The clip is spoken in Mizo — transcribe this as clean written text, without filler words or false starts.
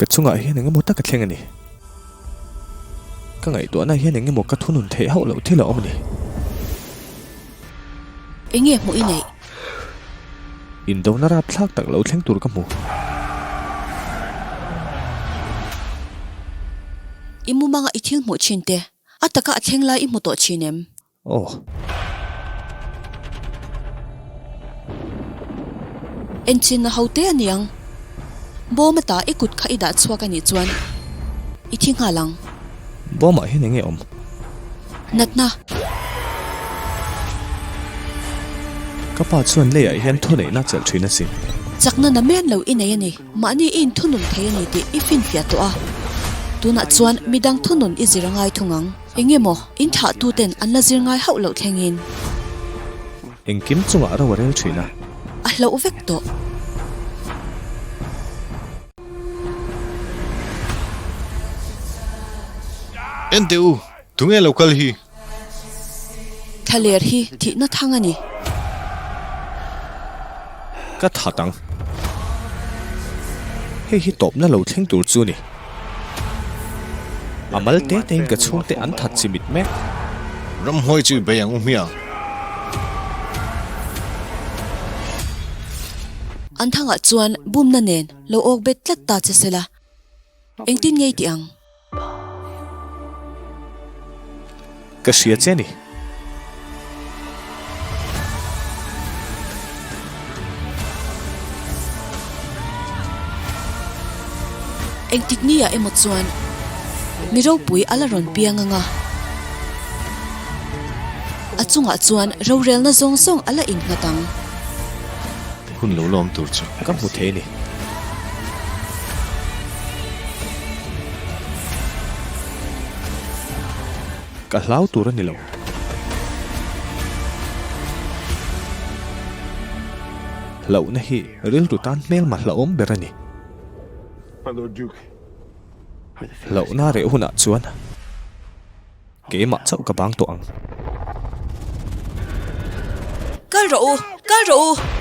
Ka chungah hian engemaw tak a thleng a ni. Ka ngaihtuahna hian engemaw ka thunun theih hauh loh thil a awm a ni. Enge hmuh i neih? Indona rapthlak tak lo thleng tur ka hmu. I mumanga i thil hmuh thin te, a taka a thleng lai i hmu tawh thin em? Aw. Enchinna ho te a niang. Bawm ata i kut kha i dah chhuak a nih chuan i thi nghal ang. Bawmah hian enge awm? Natna. Ka pa chuan leiah hian thuneihna chelh thin a sin. Chakna na men lo i nei a ni. Mahni i inthunun thei a ni tih i finfiah tawh a. Tunah chuan midang thunun i zir a ngai thung ang. Enge maw in thlah tu ten an la zir ngai hauh loh thleng in. Engkim chungah ro a rel thin a. A hloh vek tawh. En teh u, tunge lo kal hi? Thlaler hi thihna thang a ni. Ka that ang. Hei hi tawpna lo thleng tur chu a ni. A mal te tein ka chhungte an that chi mit mek. Ramhuai chu i bei ang u hmiang. An thangah chuan bumna nen lo awk bet tlat ta che sela, engtin ngei tih ang? Ka hria che ni. Engtik ni ah emaw chuan mi ropui a la rawn piang ang a, a chungah chuan rorelna zawng zawng a la innghat ang. Hun lo lawm tur chu. Ka hmu thei a ni. Ka hlau tur a ni lo. Hlauhna hi rilru tan hmelma hlauhawm ber a ni. Hlauhna reh hunah chuan keimah chauh ka bang tawh ang. Kal rawh u! Kal rawh u!